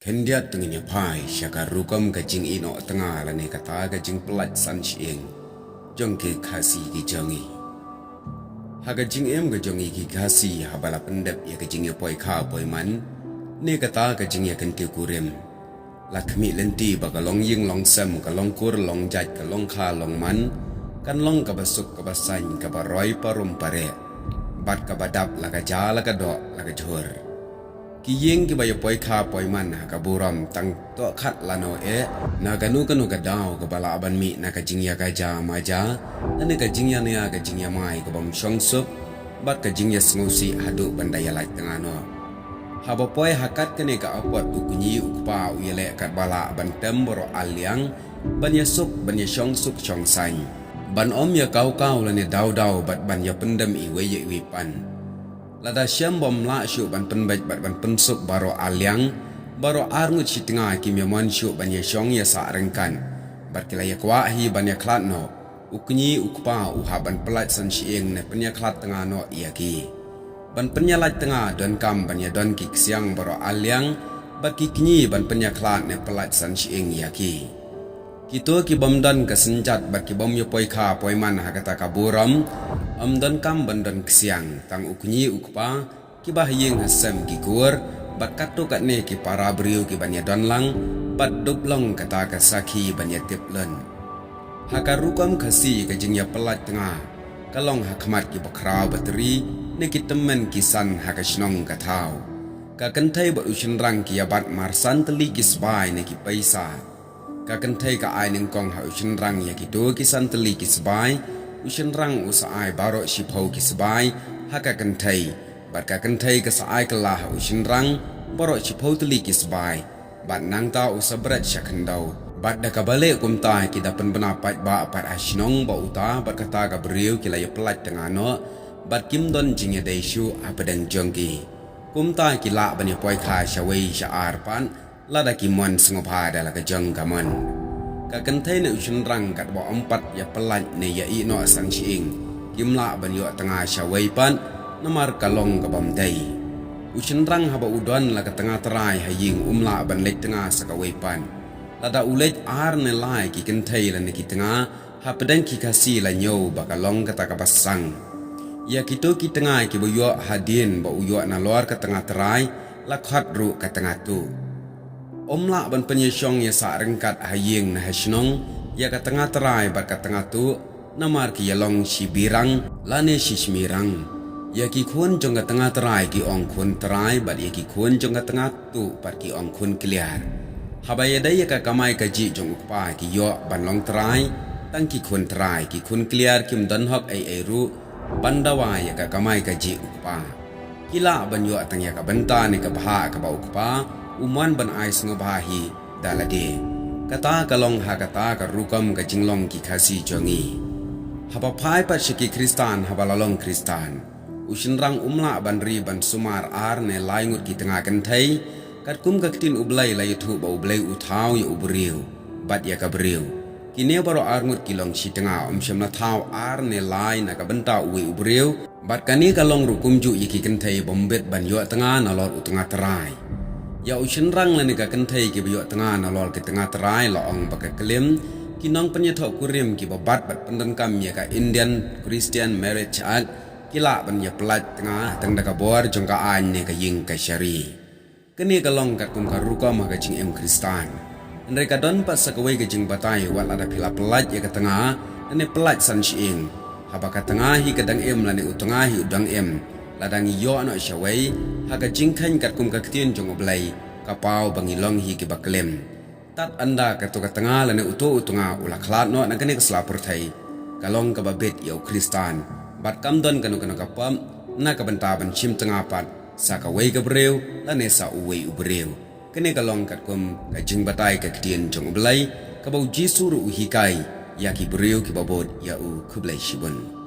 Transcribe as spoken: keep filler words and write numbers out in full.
Khyndiat to ngin ïa phai sha ka rukom ka jingïehnoh tnga lane kata ka jingpyllait san shyieng jong ki Khasi ki jong ngi. Ha ka jingim ka jong ngi ki Khasi, haba la pyndep ïa ka jingïapoi kha poi man ne kata ka jingïakynthei kurim, la khmih lynti ba ka long ïing long sem, ka long kur long jait, ka long kha long man, kan long kaba suk kaba saiñ, kaba roi parum pareh, bad kaba dap la ka ja la ka doh la ka jhur. Ki ïing kiba ïapoi kha poi man ha ka burom tang tohkhat lano eh na kano kano ka daw kaba lah ban mih na ka jingïakajia majia lane ka jingïania ka jingïamai kabym shong suk bad ka jingïasngewsih haduh ban da ïalait tnga noh. Haba poi ha kat kane ka apot u kñi u kpa u ïaleh katba lah ban tem baroh ar liang ban ïasuk ban ïashong suk shong saiñ, ban ym ïakawkaw lane dawdaw bad ban ïapyndem iwei ïa iwei pat. Lada shem bym lah shuh ban pynbeit bad ban pynsuk baroh ar liang, baroh ar ngut shi tnga kim ïamon shuh ban ïashong ïasah ryngkat bad ki la ïakwah hi ban ïakhlad noh. U kñi u kpa u hap ban pyllait san shyieng ne pynïakhlad tnga noh ïa ki. Ban pynïalait tnga donkam ban ïadon ki ksiang baroh ar liang bad ki kñi ban pynïakhlad ne pyllait san shyieng ïa ki. Kito kibym don ka synjat bad kibym ïapoi kha poi man ha kata ka burom, ym donkam ban don ksiang, tang u kñi u kpa, kiba ha ïing ha sem ki kur bad katto katne ki para briew kiban ïadon lang bad dup long kata ka sakhi ban ïatip lon. Ha ka rukom Khasi ka jingïapyllait tnga ka long ha khmat kiba khraw batri ne ki tymmen ki san ha ka shnong ka thaw. Ka kynthei bad u shynrang ki ïabat mar san tylli ki sbai ne ki paisa. Ka kynthei ka ai nyngkong ha u shynrang ïa kito ki san tylli ki sbai, u shynrang u sa ai baroh shiphew ki sbai ha ka kynthei, bad ka kynthei ka sa ai kylla ha u shynrang baroh shiphew tylli ki sbai, bad nangta u sa bret sha khyndew. Bad da kaba leh kumta ki da pynbna paidbah pat ha shnong ba uta bad kata ka briew ki la ïapyllait tnga noh bad kim don jingïadei shuh hapdeng jong ki. Kumta ki lah ban ïapoi kha shawei sha ar pat lada ki mon sngewbha da la ka jong ka mon. Ka kynthei ne u shynrang katba ym pat ïapyllait ne ïaïehnoh san shyieng, kim lah ban ïoh tnga shawei pat namar ka long kabym dei. U shynrang haba u don la ka tnga trai ha ïing um lah ban leit tnga sa kawei pat. Lada u leit ar ne lai ki kynthei lane ki tnga, hapdeng ki Khasi la ñiew ba ka long kata kaba sang. Ïa kito ki tnga kiba ïoh hadien ba u ïoh nalor ka tnga trai, la khot ruh ka tnga tuh. Um lah ban pynïashong ïasah ryngkat ha ïing ne ha shnong ïa ka tnga trai bad ka tnga tuh, namar ki ïalong shi birang lane shi shmirang. Ïa ki khun jong ka tnga trai ki ong khun trai bad ïa ki khun jong ka tnga tuh pat ki ong khun kliar. Haba ïadei ïa ka kamai kajih jong u kpa ki ïoh ban long trai tang ki khun trai, ki khun kliar kim don hok ei ei ruh ban dawa ïa ka kamai kajih u kpa. Ki lah ban ïoh tang ïa ka bynta ne ka bhah kaba u kpa u mon ban ai sngewbha hi da lade. Kata ka long ha kata ka rukom ka jinglong ki Khasi jong ngi. Haba phai pat sha ki Khristan, haba la long Khristan, u shynrang um lah ban ri ban sumar ar ne lai ngut ki tnga kynthei, katkum ka ktien U Blei la ïathuh ba U Blei u thaw ïa u briew bad ïa ka briew. Kine baroh ar ngut ki long shi tnga, um shym la thaw ar ne lai na ka bynta uwei u briew. Bad kane ka long ruh kumjuh ïa ki kynthei bym bit ban ïoh tnga nalor u tnga trai. Ïa u shynrang lane ka kynthei kiba ïoh tnga nalor ki tnga trai la ong ba ka klim ki nongpynïathoh kurim kiba bat bad pyndonkam ïa ka Indian Christian Marriage Act ki lah ban ïapyllait tnga tang da ka bor jong ka aiñ ne ka ïing kashari. Kane ka long katkum ka rukom ha ka jingim Khristan. Hynrei ka don pat sa kawei ka jingbatai, wat lada phi la pyllait ïa ka tnga lane pyllait san shyieng, haba ka tnga hi ka dang im lane u tnga hi u dang im, lada ngi ïoh noh shawei ha ka jingkheiñ katkum ka ktien jong U Blei, ka paw ba ngi long hi kiba klim. Tad ynda kato ka tnga lane uto u tnga u la khlad noh na kane ka sla pyrthei, ka long kaba bit ïa u Khristan bad kam don kano kano ka pop na ka bynta ban shim tnga pat sa kawei ka briew lane sa uwei u briew. Kane ka long katkum ka jingbatai ka ktien jong U Blei kaba U Jisu ruh u hikai ïa ki briew kiba bud ïa u. Khublei shibun.